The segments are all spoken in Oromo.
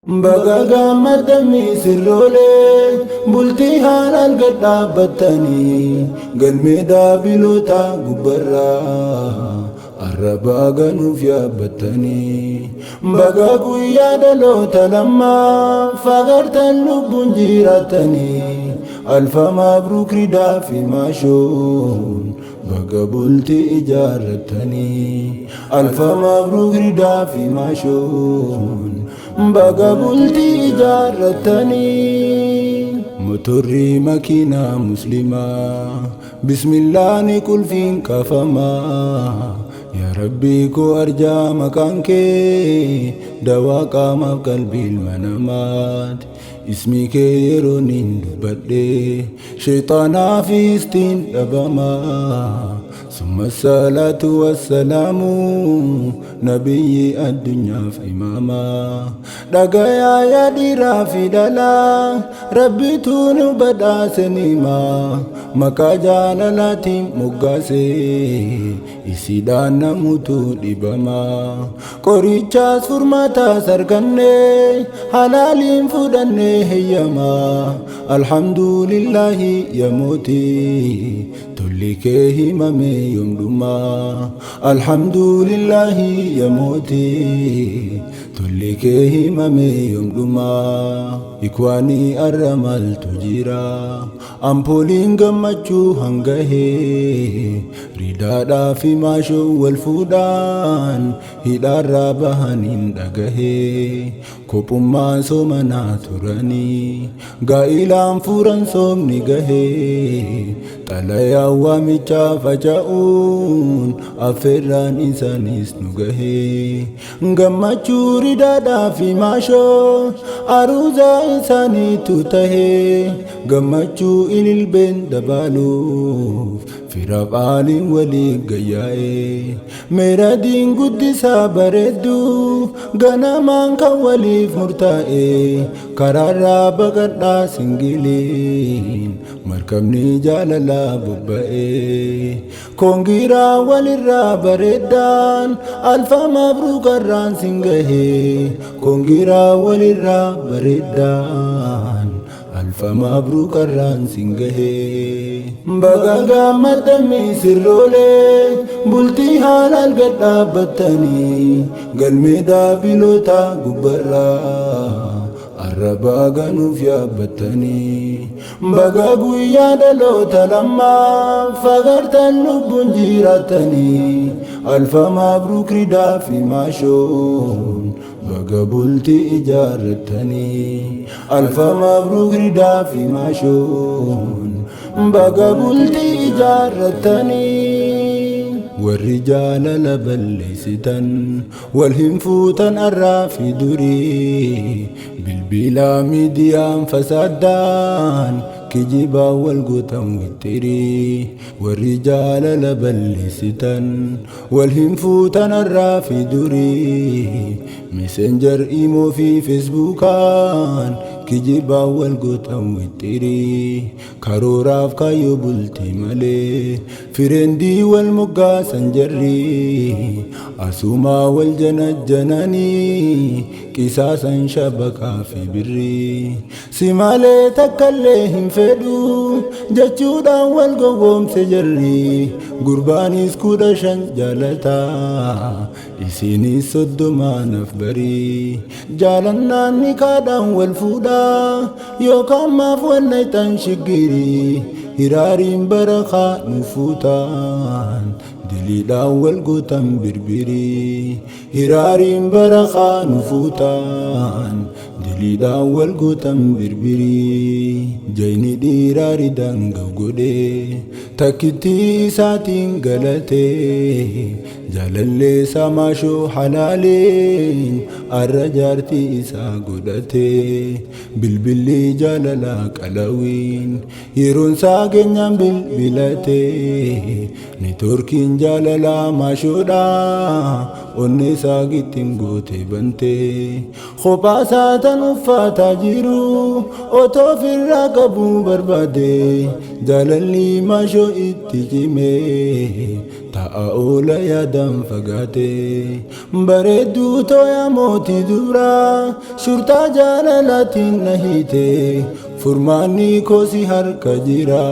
Baga gammaddanii sirroolee bultii haalaan gad dhaabbattanii galmee daabiloota gubbarraa arrabaa ganuuf yaabbattanii. Baga guyyaa dhaloota lammaa fagartan lubbuun jiraatanii, alfa mabruuk Ridaa fi Maashoon, baga bultii ijaarrattanii. Alfa mabruuk Ridaa fi Maashoon, baga bultii ijaarrattanii. Motorri makiinaa muslimaa bismillaani qulfiin kafamaa. Yaa Rabbii koo, arjaa maqaan kee dawaa qaamaaf qalbii ilma namaati. Ismi kee yeroo nin dubbadhe sheexaanaa fi istiin dhabamaa. Summa salaatu wassalaamu nabiyyi addunyaaf imaamaa. Dhagayaa yaa dhiiraa fi dhalaa, Rabbitu nu badhaase nimaa. Maqaa jaalalaatiin moggaase, isiidhaan namutu dhibamaa. Qorichaas furmaataas arganne, halaaliin fudhanne heeyyamaa. Alhamdulillaahi yaa mootii, tolli kee himame yoomdhumaa. Alhamdulillaahi yaa mootii, tolli kee himame yoomdhumaa. Ikwaanii, arra maaltu jira? Ampooliin gammachuu hangahee, Ridaadhaa fi Maashoo wal fuudhaan hidhaarraa bahaniin dhagahee. Kophummaan soomanaa turanii gaa'ilaan furan, soomni gahee. Xalayaa waamichaa faca'uun affeerraan isaanis nu gahee. Gammachuu Ridaadhaa fi Maashoo, aruuzaa isaaniitu tahee. Gammachuu ililbeen dabaaluuf firaaf aaliin walii gayyaa'ee. Meeradiin guddisaa bareedduu ganamaan kan waliif murtaa'e. Karaarraa baqadhaa singiliin, markabni jaalalaa bobba'e. Kongiraa walirraa bareeddaan, alfa mabruukarraan singahee. Kongiraa walirraa bareeddaan, alfa mabruukarraan singahee. Baga gammaddanii sirroolee bultii haalaan gad dhaabbattanii galmee daabiloota gubbarraa arrabaa ganuuf yaabbattanii. Baga guyyaa dhaloota lammaa fagartan lubbuun jiraatanii, alfa mabruuk Ridaa fi Maashoon, baga bultii ijaarrattanii. Alfa mabruuk Ridaa fi Maashoon, baga bultii ijaarrattanii. Warri jaalala balleessitan wal hin fuutan arraa fi durii. Bilbilaa miidiyaan fasaaddaan kijibaa wal gootan wixxirii. Warri jaalala balleessitan wal hin fuutan arraa fi durii. Messenger, Imo fi Facebookaan kijibaa wal gootan wixxirii. Karooraaf kaayyoo bultii malee friendii wal moggaasan jarri. Asumaa wal janajjananii qisaasan shabakaa fi birrii. Si malee takkallee hin fedhu jechuudhaan wal gowwoomse jarri. Gurbaanis 15 jaalataa, isinis 30 naaf barii. Jaalannaan nikaadhaan wal fuudhaa yookaan maaf wal nayxan shiggirii? Hiraariin barakaa nu fuutaan, diliidhaan wal gootan birbirii. Hiraariin barakaa nu fuutaan, diliidhaan wal gootan birbirii. Jayni dhiiraa Ridaan godhee takkittii isaatiin galatee. Jaalallee isaa Maashoo halaaliin arra jaartii isaa godhatee. Bilbilli jaalalaa qalawiin yeroon isaa geenyaan bilbilatee. Networkiin jaalalaa Maashoodhaa onnee isaa gittiin goote bantee. Kophaa isaa tan uffataa jiru otoo ofirraa qabuu barbaade. Jaalalli Maashoo itti cimee. Ta'a oola yaadaan fagaate. Bareedduu tooya mootii duraa shurtaa jaalalaatiin na hiite. Furmaanni koo si harka jira.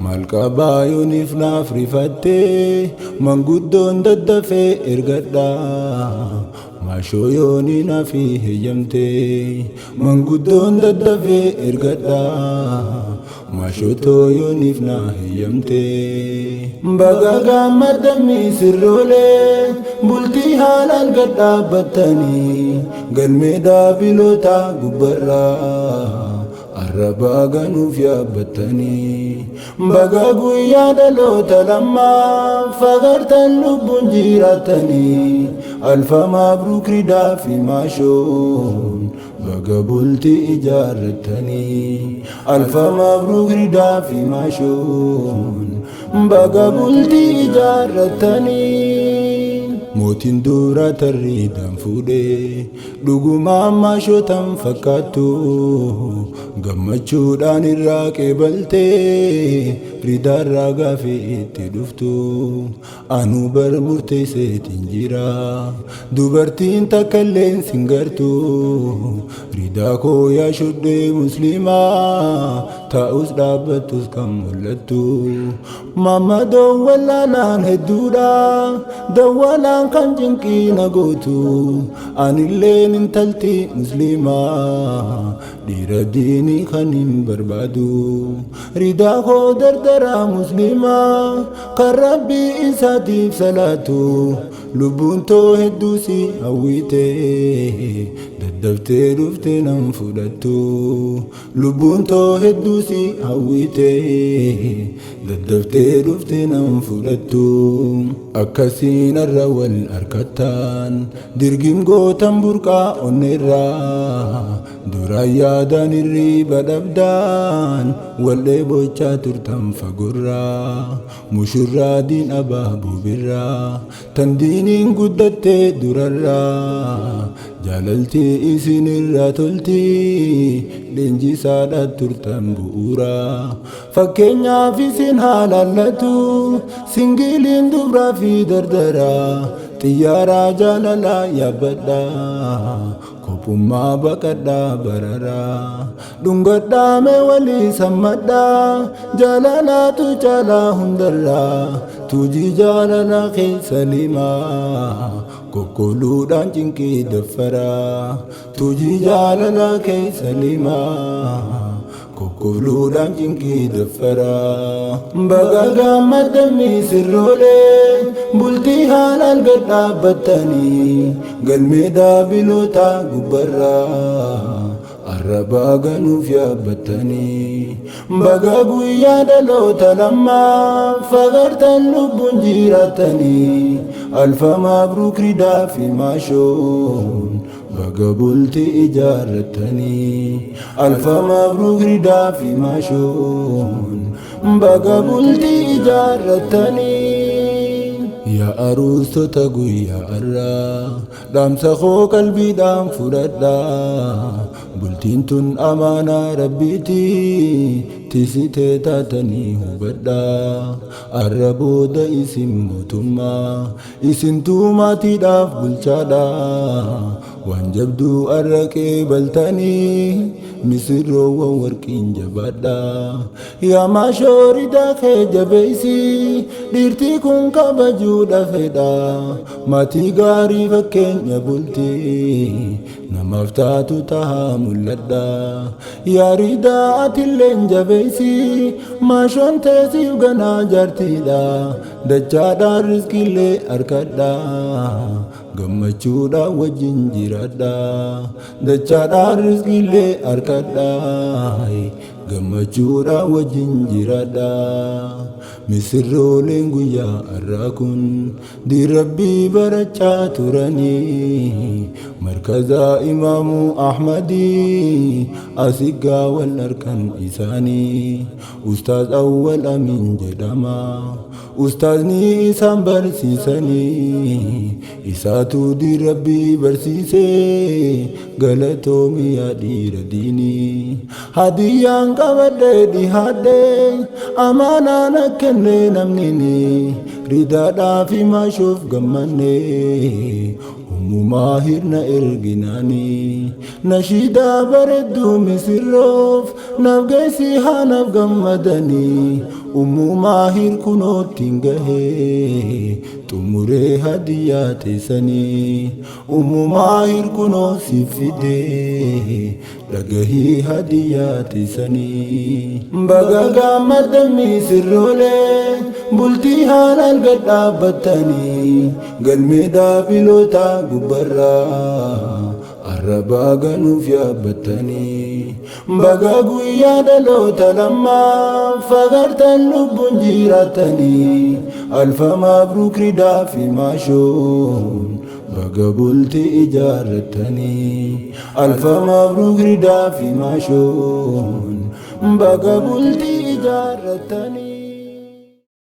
Maal qabaa yooniif naaf rifatte manguddoon daddafee ergadha. Maashoo yoonii naaf heeyyamte manguddoon daddafee ergadha. Maashoo too yooniif na heeyyamte. Baga gammaddan misirroolee bultii haalaan gad dhaabbattanii galmee daabiloota gubbarraa. Arrabaa ganuuf yaabbattanii baga guyyaa dhaloota lammaa fagartan lubbuun jiraatanii alfa mabruuk ridaa fi maashoon baga bultii ijaarrattanii alfa mabruuk ridaa fi maashoon baga bultii ijaarrattanii. Mootiin dura tarriidhaan fuudhee dhugumaan maashootan fakkaattu gammachuudhaan irraa qeebaltee ridaarraa gaafii itti dhuftu anuu bar murteesseetiin jira dubartiin takka illeen singartu ridaa koo yaa shodhee musliimaa ta'us dhaabbattus kan mul'attu Mammadoon wallaalaan hedduudha dawwalaan kan cinqii na gootu anilleen intalti musliimaa dhiira diinii kan hin barbaadu ridaa koo dardaraa musliimaa kan rabbii isaatiif salaatu lubbuun too hedduu si hawwite daddaftee dhufte nan fudhattu lubbuun too hedduu si hawwite daddaftee dhufte nan fudhattu akkasiin arra wal harkattaan dirgim gootan burqaa onneerraa duraan yaadaan hirriiba dhabdaan wal dheebochaa turtan fagorraa mushurraa diin abaaboo birraa tan diiniin guddattee durarraa jaalalti isinirraa tolti leenjisaadha turtan bu'uuraa fakkeenyaaf isin haa laallatu singiliin dubraa fi dardaraa xiyyaaraa jaalalaa yaabbadhaa kophummaa baqadhaa bararaa dhungadhaa mee walii sammadhaa jaalalaatu caalaa hundarraa tuujii jaalalaa keessa limaa kokkoluudhaan cinqii daffaraa tuujii jaalalaa keessa limaa kokkoluudhaan cinqii daffaraa baga gammaddan misirroolee bultii haalaan gad dhaabbattanii galmee daabiloota gubbarraa arrabaa ganuuf yaabbattanii baga guyyaa dhaloota lammaa fagartan lubbuun jiraatanii alfa mabruuk ridaa fi maashoon baga bultii ijaarrattanii alfa mabruuk ridaa fi maashoon baga bultii ijaarrattanii. Yaa aruustota guyyaa arraa dhaamsa koo qalbiidhaan fudhadhaa bultiin tun amaanaa rabbiiti tisitee taatanii hubadhaa arra booda isin mootummaa isintuu maatiidhaaf bulchaadha waan jabduu arra qeebaltanii misirroowwan warqiin jabaadha yaa maashoo ridaa kee jabeessi dhiirtii kun kabajuudha fedha maatii gaarii fakkeenya bultii namaaf taatu tahaa mul'adha yaa ridaa atilleen jabeessi maashoon teessiif ganaa jaartiidha dachaadhaan riskiillee harkadha gammachuudhaan wajjin jiraadha dachaadhaan riskiillee harkadha gammachuudhaan wajjin jiraadha misirrooleen guyyaa har'aa kun diin rabbii barachaa turanii markazaa imaamuu ahmadii asiggaa wal harkan isaanii ustaaz awwal amin jedhama ustaazni isaan barsiisanii isaatu diin rabbii barsiisee galatoomi yaa dhiira diinii hadiyyaan Qabadhee dhihaadhe amaanaan akkenne namnini ridaadhaa fi maashuuf gammanne ummumaa hirna erginaani nashiidaa bareedduu misirroof naaf geessi haa naaf gammadanii ummumaa hirkunoottiin gahee xumuree hadiyyaa teessanii ummumaa hirkunoo siif fidee dhagahii hadiyyaa teessanii. Baga gammaddan misirroolee bultii haalaan gad dhaabbattanii galmee daabiloota gubbarraa arrabaa ganuuf yaabbattanii. Baga guyyaa dhaloota lammaa fagartan lubbuun jiraatanii alfa mabruuk ridaa fi maashoon baga bultii ijaarrattanii alfa mabruuk ridaa fi maashoon baga bultii ijaarrattanii.